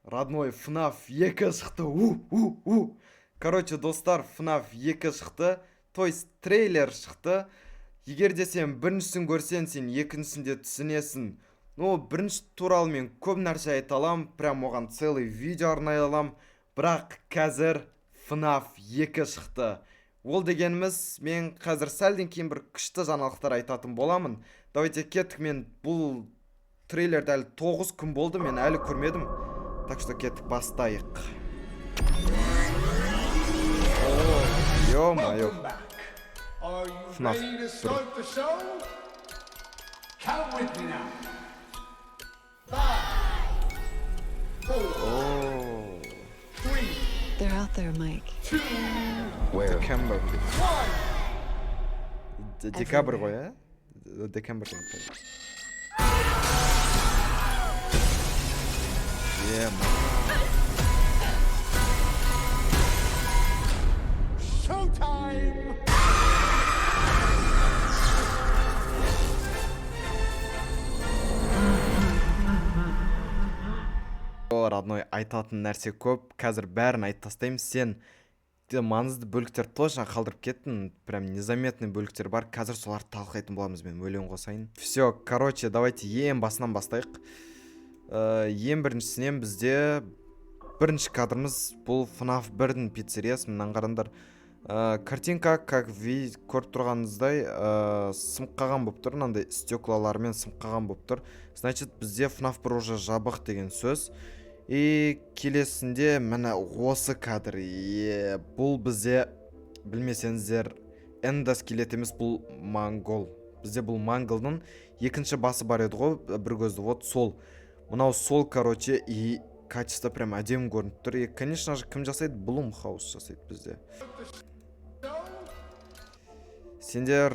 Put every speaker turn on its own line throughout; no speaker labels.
Родной, FNAF 2 шықты. У у у. Короче, достар, FNAF 2 шықты, то есть трейлер шықты. Егер де сен біріншісін көрсең, сен екіншісін де түсінесің. Ну, бірінші туралы мен көп нәрсе айта аламын, прям оған целый видео арнай аламын. Бірақ қазір FNAF 2 шықты. Ол дегеніміз, мен қазір сәлден кейін бір күшті жаңалықтар айтатын боламын. Давайте, кеттік. Мен бұл трейлерді әлі 9 күн болды, мен әлі көрмедім. Так что кеттік, бастайық. Ё-моё.
Welcome back. Are you
FNAF
ready to start the show? Count with me now. Five, four,
О,
three,
They're out there, Mike.
two,
Where?
Декабрь.
One.
Декабрь ғой, ә? Декабрь деген. Ема.
Showtime!
О, родной, айтатын нәрсе көп. Қазір бәрін айтып тастаймын. Сен те маңызды бөліктер точно қалдырып кеттің. Прям незаметный бөліктер бар. Қазір соларды талқылайтын боламыз, мен өлең қосайын. Все, короче, давайте ең басынан бастайық. Ең біріншісінен, бізде бірінші кадрымыз бұл FNAF 1-дің пиццериясы. Мынаны қараңдар. Картинка, как вы көріп тұрғаныңыздай, сынып қалған болып тұр, мынандай стеклалармен сынып қалған болып тұр. Значит, бізде FNAF 1 уже жабық деген сөз. И келесінде міне осы кадр. Е, бұл бізде, білмесеңіздер, эндоскелет емес, бұл монгол. Бізде бұл монголдың екінші басы бар еді ғой, бір көзді, вот сол. Мынау сол, короче, и качество прям әдемі көрініп тұр. И, конечно же, кім жасайды? Blumhouse жасайды бізде. Сендер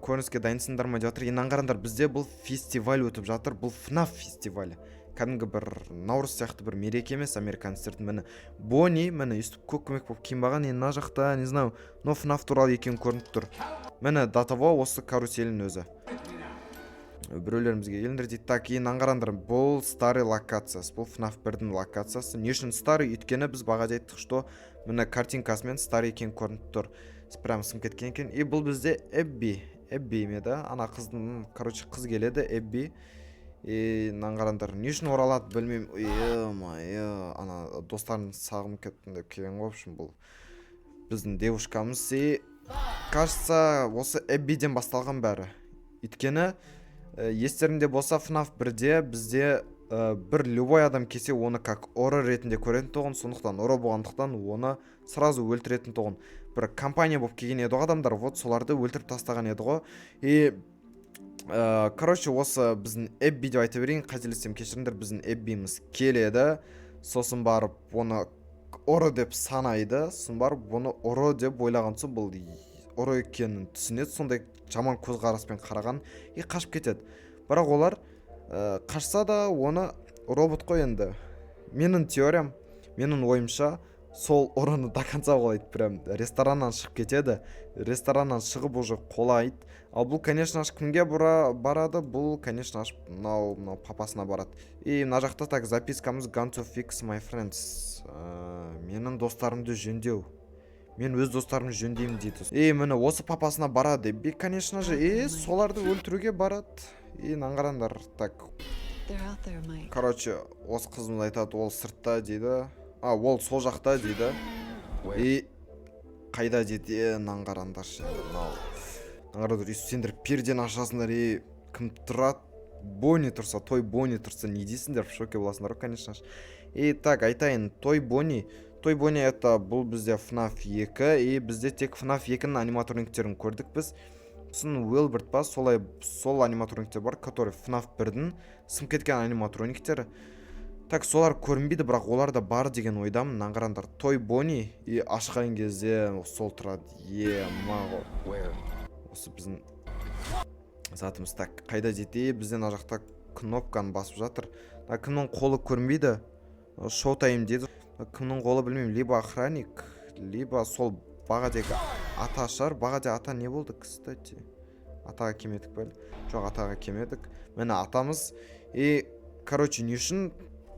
көрініске дайынсыңдар ма деп жатыр. Енді қараңдар, бізде бұл фестиваль өтіп жатыр. Бұл FNAF фестивалі. Кәдімгі бір наурыз сияқты бір мереке емес американецтердің. Міне, Бонни, міне, өйстіп көк көмек болып киініп алған. Енді мына жақта, не знаю, но FNAF туралы екені көрініп тұр. Міне, до того осы каруселінің өзі. Біреулерімізге келіңдер дейді. Так, енді қараңдар, бұл старый локациясы, бұл FNAF 1-дің локациясы. Не үшін старый? Өйткені біз бағана айттық, что міне, картинкасымен старый екені көрініп тұр. Прям сынып кеткен екен. И бұл бізде Эбби. Эбби ме да? Ана қыздың, короче, қыз келеді, Эбби. И мынаны қараңдар, не үшін оралады, білмеймін. Е-мое, ана достарын сағынып кеттім деп келген ғой. В общем, бұл біздің девушкамыз. И кажется, осы Эббиден басталған бәрі. Өйткені естеріңде болса, FNAF 1-де бізде бір любой адам келсе, оны как ұры ретінде көретін тұғын. Сондықтан ұры болғандықтан, оны сразу өлтіретін тұғын. Бір компания болып келген еді ғой адамдар, вот соларды өлтіріп тастаған еді ғой. И короче, осы біздің Эбби деп айта берейін, қателессем, кешіріңдер, біздің Эббиміз келеді, сосын барып оны ұры деп санайды. Сосын барып оны ұры деп ойлаған соң, бұл ұры екенін түсінеді, сондай жаман көзқараспен қараған, и қашып кетеді. Бірақ олар қашса да, оны робот қой енді. Менің теориям, менің ойымша, сол ұрыны до конца қуалайды, прям рестораннан шығып кетеді. Рестораннан шығып уже қуалайды. Ал бұл, конечно же, кімге барады? Бұл, конечно же, мынау папасына барады. И мына жақта, так, запискамыз: "Gone to fix my friends". Менің достарымды жөндеу, мен өз достарымды жөндеймін дейді. И міне, осы папасына барады и, конечно же, и соларды өлтіруге барады. И мынаны қараңдар, так.
They're out there, Mike.
Короче, осы қызымыз айтады, ол сыртта дейді, а ол сол жақта дейді. И қайда дейді? Е, мынаны қараңдаршы енді, мынау, мынаны қараңдар. И сендер пердені ашасыңдар, и кім тұрады? Бонни тұрса, той Бонни тұрса, не дейсіңдер? В шоке боласыңдар ғой, конечно же. И так, айтайын, той Бонни, той Бонни это бұл бізде FNAF 2. И бізде тек FNAF 2-нің аниматрониктерін көрдік біз. Сосын Уилберт па, солай, сол аниматрониктер бар, который FNAF 1-дің сынып кеткен аниматрониктері. Так, солар көрінбейді, бірақ олар да бар деген ойдамын. Мынаны қараңдар, той Бонни. И ашқан кезде сол тұрады. Ема ғой. Осы біздің затымыз. Так, қайда дейді? И бізде мына жақта кнопканы басып жатыр. Мына кімнің қолы көрінбейді? Showtime дейді. Мына кімнің қолы, білмеймін, либо охранник, либо сол бағадегі ата шығар. Бағаде ата не болды, кстати? Атаға келмедік пе әлі? Жоқ, атаға келмедік. Міне, атамыз. И, короче, не үшін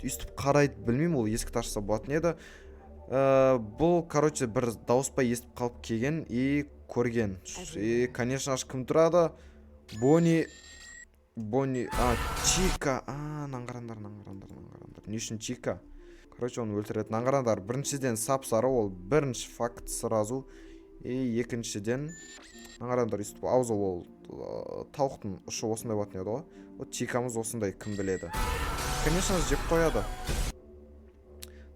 Өйстіп қарайды, білмеймін, ол есікті ашса болатын еді. Бұл, короче, бір дауыс па, естіп қалып келген и көрген. И, конечно же, кім тұрады? Бонни, Бонни, а, Чика. А, мынаны қараңдар, мынаны қараңдар, мынаны қараңдар. Не үшін Чика? Короче, оны өлтіреді. Мынаны қараңдар, біріншіден, сап сары ол, бірінші факт сразу. И екіншіден, мынаны қараңдар, өйстіп аузы, ол тауықтың ұшы осындай болатын еді ғой. Вот Чикамыз осындай, кім біледі. Конечно же, жеп қояды.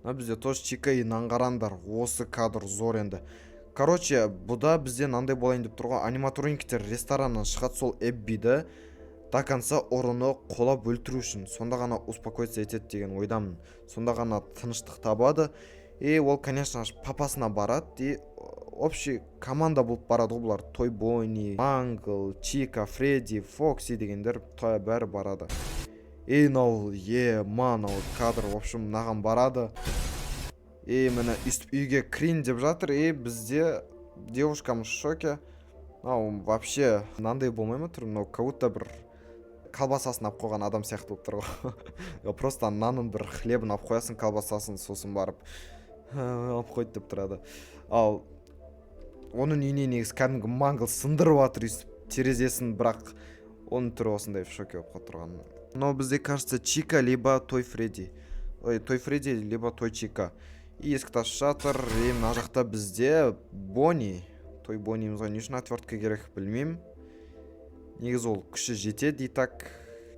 Мына бізде тоже Чика. И мынаны қараңдар, осы кадр зор енді. Короче, бұда бізде мынандай болайын деп тұр ғой: аниматрониктер рестораннан шығады сол Эббиді до конца ұрыны қолап өлтіру үшін. Сонда ғана успокоиться етеді деген ойдамын, сонда ғана тыныштық табады. И ол, конечно же, папасына барады. И общий команда болып барады ғой бұлар: Той Бонни, Мангл, Чика, Фредди, Фокси дегендер бәрі барады. И мынау е мынау кадр, в общем, мынаған барады. И міне, өйстіп үйге кірейін деп жатыр. И бізде девушкамыз в шоке. Мынау вообще мынандай болмай ма түрі? Мынау как будто бір колбасасын алып қойған адам сияқты болып тұр ғой. Просто нанын, бір хлебін алып қоясың, колбасасын, сосын барып алып қойды деп тұрады. Ал оның үйіне негізі кәдімгі Мангл сындырып жатыр өйстіп терезесін, бірақ оның түрі осындай, в шоке болып қалып тұрған. Мынау бізде, кажется, Чика либо Той Фредди, ой, Той Фредди либо Той Чика. И есікті ашып жатыр. И мына жақта бізде Бонни. Той Боннимызға не үшін отвертка керек, білмеймін. Негізі ол күші жетеді и так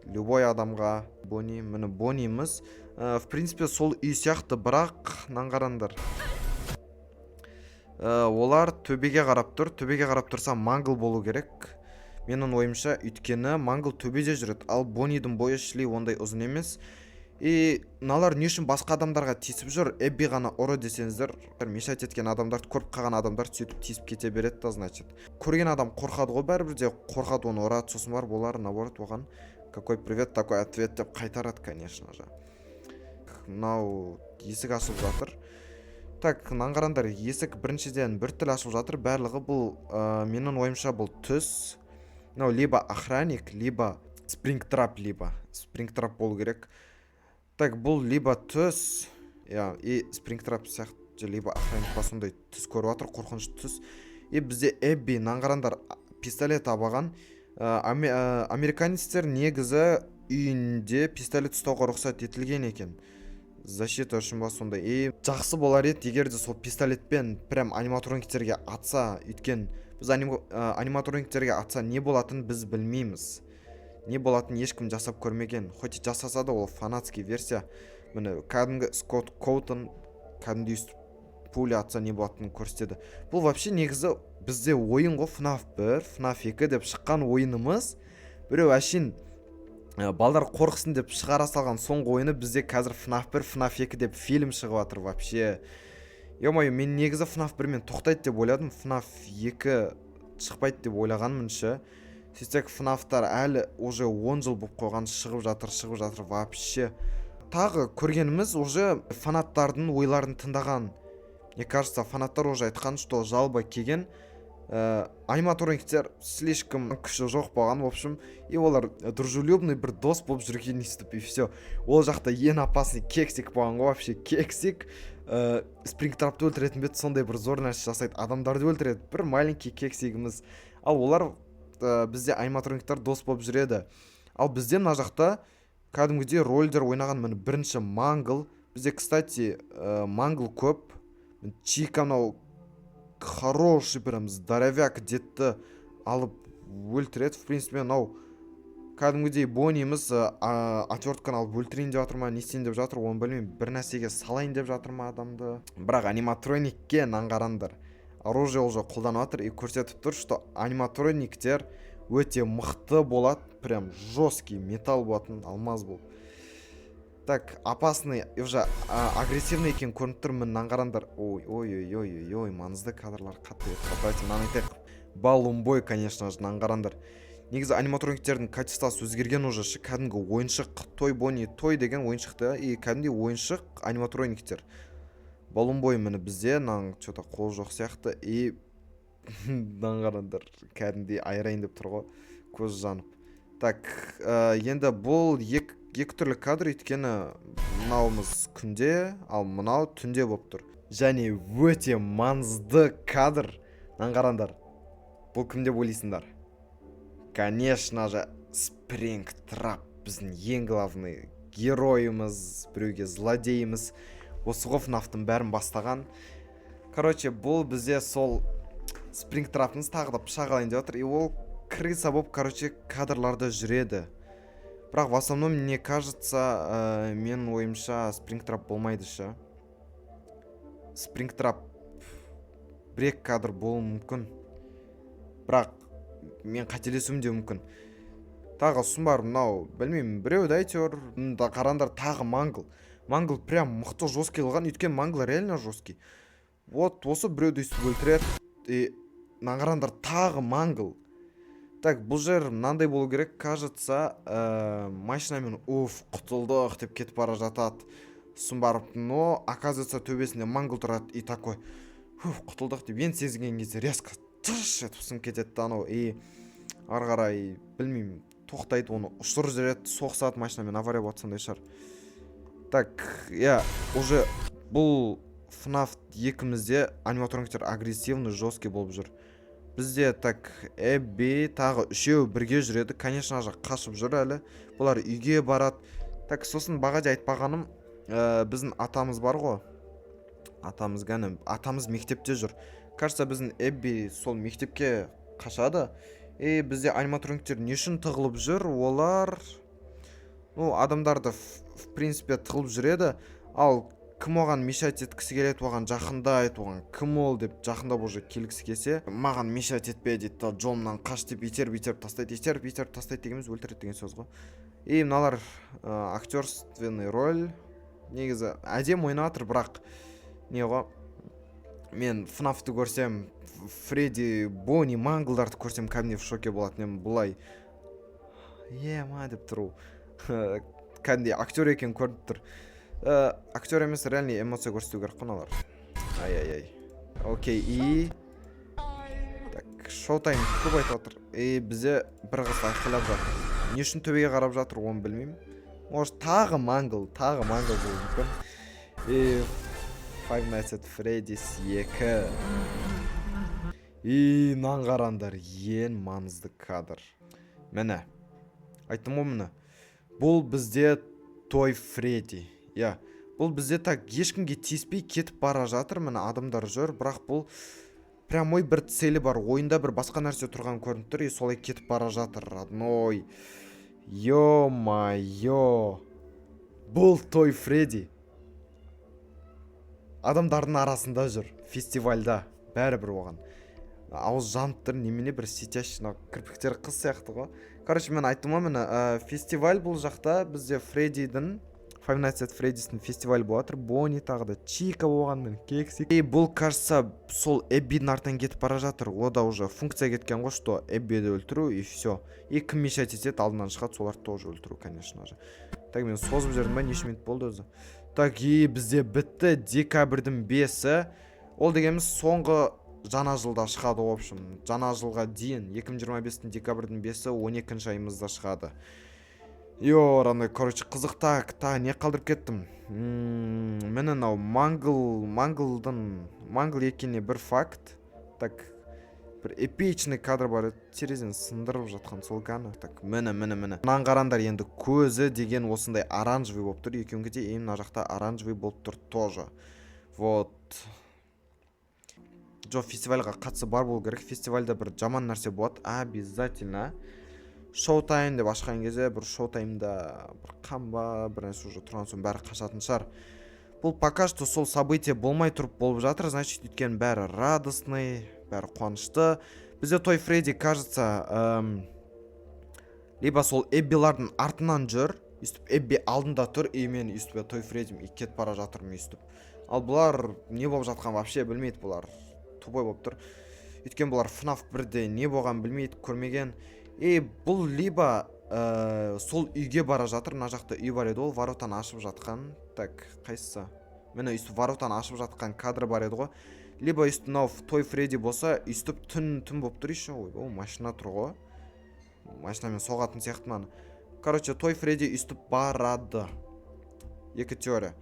любой адамға. Бонни, міне, Бонниміз. В принципе, сол үй сияқты, бірақ мынаны қараңдар. Олар төбеге қарап тұр. Төбеге қарап тұрса, Мангл болу керек менің ойымша, өйткені Мангл төбеде жүреді, ал Боннидің бойы шли ондай ұзын емес. И мыналар не үшін басқа адамдарға тиісіп жүр, Эбби ғана ұры десеңіздер, мешать еткен адамдарды көріп қалған адамдар сөйтіп тиісіп кете береді да. Значит, көрген адам қорқады ғой, бәрібір де қорқады, оны ұрады. Сосын барып олар, наоборот, оған «какой привет, такой ответ» деп қайтарады, конечно же. Мынау есік ашылып жатыр. Так, мынаны қараңдар, есік біріншіден біртүрлі ашылып жатыр барлығы. Бұл, менің ойымша, бұл түс. Мынау либо охранник, либо Спрингтрап, либо Спрингтрап болу керек. Так, бұл либо түс, иә, и Спрингтрап сияқты, либо охранник па, сондай түс көріп жатыр, қорқынышты түс. И бізде Эбби, мынаны қараңдар, пистолет алып алған. Американецтер негізі үйінде пистолет ұстауға рұқсат етілген екен, защита үшін ба, сондай. И жақсы болар еді, егер де сол пистолетпен прям аниматрониктерге атса, өйткені біз аниматрониктерге атса, не болатынын біз білмейміз. Не болатынын ешкім жасап көрмеген, хоть и жасаса да, ол фанатский версия. Міне, кәдімгі Скотт Коутон кәдімгідей өйстіп пуля атса, не болатынын көрсетеді. Бұл вообще негізі бізде ойын ғой, FNAF 1, FNAF 2 деп шыққан ойынымыз. Біреу әшейін балдар қорықсын деп шығара салған соңғы ойыны. Бізде қазір FNAF 1, FNAF 2 деп фильм шығып жатыр вообще. Ё-моё, мен негізі FNAF 1 мен тоқтайды деп ойладым, FNAF 2 шықпайды деп ойлағанмын ше. Сөйтсек, FNAF-тар әлі уже 10 жыл болып қойған, шығып жатыр, шығып жатыр вообще. Тағы көргеніміз, уже фанаттардың ойларын тыңдаған. Мне кажется, фанаттар уже айтқан, что жалоба келген, аниматрониктер слишком күші жоқ болған, в общем, и олар дружелюбный, бір дос болып жүрген өйстіп, и все. Ол жақта ең опасный кексик болған ғой вообще. Кексик Спрингтрапты өлтіретін бе еді, сондай бір зор нәрсе жасайды, адамдарды өлтіреді бір маленький кексигіміз. Ал олар, бізде аниматрониктер дос болып жүреді. Ал бізде мына жақта кәдімгідей рольдер ойнаған. Міне, бірінші Мангл бізде, кстати, Мангл көп. Чика мынау хороший, прям здоровяк дедті алып өлтіреді. В принципе, мынау кәдімгідей Бонниміз отвертканы алып өлтірейін деп жатыр ма, не істейін деп жатыр, оны білмеймін. Бір нәрсеге салайын деп жатыр ма адамды? Бірақ аниматроникке, мынаны қараңдар, оружие уже қолданып жатыр и көрсетіп тұр, что аниматрониктер өте мықты болады, прям жесткий металл болатын, алмаз болып. Так, опасный и уже агрессивный екен көрініп тұр. Міне, мынаны қараңдар. Ой, ой, ой, ой, ой, ой, маңызды кадрлар қатты кетті. Давайте мынаны айтайық. Баллонбой, конечно же. Мынаны қараңдар. Негізі аниматрониктердің качествосы өзгерген уже ше, кәдімгі ойыншық. Той Бонни той деген ойыншықты и кәдімгідей ойыншық аниматрониктер. Баллонбой, міне, бізде мынаның че то қолы жоқ сияқты. И мынаны қараңдар, кәдімгідей айырайын деп тұр ғой, көзі жанып. Так, енді бұл екі Екі түрлі кадр, өйткені мынауымыз күнде, ал мынау түнде болып тұр. Және өте маңызды кадр. Мынаны қараңдар, бұл кім деп ойлайсыңдар? Конечно же, Спрингтрап, біздің ең главный геройымыз, біреуге злодейіміз. Осы ғой ФНАФтың бәрін бастаған. Короче, бұл бізде сол Спрингтрапымыз тағы да пышақ алайын деп жатыр. И ол крыса болып, короче, кадрларда жүреді. Бірақ в основном, мне кажется, менің ойымша, Спрингтрап болмайды ше. Спрингтрап бір екі кадр болуы мүмкін, бірақ мен қателесуім де мүмкін. Тағы сосын бар мынау, білмеймін, біреу да әйтеуір. Мында қараңдар, тағы Мангл. Мангл прям мықты, жесткий қылған, өйткені Мангл реально жесткий. Вот осы біреуді өйстіп өлтіреді. И мына қараңдар, тағы Мангл. Так, бұл жер мынандай болу керек, кажется, машинамен «Уф, құтылдық» деп кетіп бара жатады. Сосын барып, но оказывается, төбесінде Мангл тұрады. И такой: «Фух, құтылдық» деп енді сезінген кезде резко тыш етіп сынып кетеді да анау. И ары қарай, білмеймін, тоқтайды, оны ұшырып жібереді, соғысады машинамен, авария болады, сондай шығар. Так, иә, уже бұл ФНАФ екімізде аниматрониктер агрессивный, жесткий болып жүр бізде. Так, Эбби тағы үшеуі бірге жүреді. Конечно же, қашып жүр әлі бұлар, үйге барады. Так, сосын баға айтпағаным, біздің атамыз бар ғой, атамыз кәні, атамыз мектепте жүр. Кажется, біздің Эбби сол мектепке қашады. И бізде аниматрониктер не үшін тығылып жүр? Олар, ну, адамдарды в принципе тығылып жүреді. Ал кім оған мешать еткісі келеді, оған жақындайды, оған «Кім ол?» деп жақындап уже келгісі келсе, «Маған мешать етпе» дейді да, «Жолымнан қаш» деп итеріп итеріп тастайды. Итеріп итеріп тастайды дегеніміз өлтіреді деген сөз ғой. И мыналар актерственный роль негізі әдемі ойнап жатыр, бірақ не ғой, мен ФНАФты көрсем, Фредди, Бонни, Манглдарды көрсем, кәдімгідей в шоке болатын едім. Бұлай ема деп тұру кәдімгідей актер екені көрініп тұр. Актер емес, реальный эмоция көрсету керек қой мыналар. Ай, ай, ай, окей. И так, шоу-тайм көп айтып жатыр. И бізде бір қыз айқайлап жатыр. Не үшін төбеге қарап жатыр, оны білмеймін. Может, тағы Мангл, тағы Мангл болуы мүмкін. И Five Nights at Freddy's 2. И мынаны қараңдар, ең маңызды кадр. Міне, айттым ғой, міне, бұл бізде Той Фредди. Иә, бұл бізде, так, ешкімге тиіспей кетіп бара жатыр. Міне, адамдар жүр, бірақ бұл прямой бір целі бар, ойында бір басқа нәрсе тұрған көрініп тұр. И солай кетіп бара жатыр, родной. Ё-моё, бұл Той Фредди адамдардың арасында жүр фестивальда. Бәрібір оған ауыз жанып тұр, немене, бір светящий, мынау кірпіктері қыз сияқты ғой. Короче, мен айттым ғой, міне, фестиваль. Бұл жақта бізде Фреддидің, Five Nights at Freddy's'тің фестивалі болып жатыр. Бонни, тағы да Чика болған, міне, кексик. И бұл, кажется, сол Эббидің артынан кетіп бара жатыр. Ода уже функция кеткен ғой, что Эббиді өлтіру, и все. И кім мешать етеді, алдынан шығады, соларды тоже өлтіру, конечно же. Так, мен созып жібердім ба? Неше минут болды өзі? Так, и бізде бітті. Декабрьдің 5-і, ол дегеніміз соңғы жаңа жылда шығады. В общем, жаңа жылға дейін, 2025-тің декабрьдің 5-і, 12 айымызда шығады. Йо, родной, короче, қызық. Так, тағы не қалдырып кеттім? Міне, мынау Мангл. Манглдың, Мангл екеніне бір факт. Так, бір эпичный кадр бар еді, терезені сындырып жатқан, сол кәні. Так, міне, міне, міне, мынаны қараңдар енді. Көзі деген осындай оранжевый болып тұр екеуінікі де. И мына жақта оранжевый болып тұр тоже. Вот, жоқ, фестивальға қатысы бар болу керек. Фестивальда бір жаман нәрсе болады обязательно. Шоу-тайм деп ашқан кезде, бір шоу-таймда бір қан ба, бір нәрсе уже тұрған соң, бәрі қашатын шығар. Бұл пока что сол событие болмай тұрып болып жатыр, значит, өйткені бәрі радостный, бәрі қуанышты. Бізде Той Фредди, кажется, либо сол Эббилардың артынан жүр, өйстіп Эбби алдында тұр, и мен өйстіп Той Фреддим и кетіп бара жатырмын өйстіп. Ал бұлар не болып жатқанын вообще білмейді, бұлар тупой болып тұр, өйткені бұлар ФНАФ 1-де не болғанын білмейді, көрмеген. И бұл либо сол үйге бара жатыр, мына жақта үй бар еді, ол воротаны ашып жатқан. Так, қайсысы? Міне, өйстіп воротаны ашып жатқан кадры бар еді ғой. Либо өйстіп мынау Той Фредди болса, өйстіп түн болып тұр еще. Ойбай, машина тұр ғой, машинамен соғатын сияқты мынаны. Короче, Той Фредди өйстіп барады. Екі теория.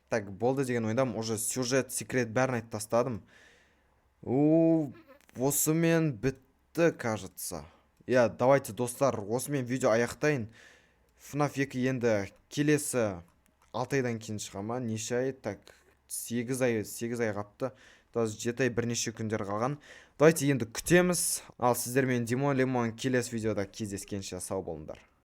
Так, болды деген ойдамын. Уже сюжет, секрет, бәрін айтып тастадым. У, осымен бітті, кажется. Иә, давайте, достар, осымен видео аяқтайын. FNAF 2 енді келесі 6 айдан кейін шыға ма? Неше ай? Так, 8 ай, 8 ай қапты. Даже 7 ай бірнеше күндер қалған. Давайте енді күтеміз. Ал сіздермен Димон Лимон, келесі видеода кездескенше сау болыңдар.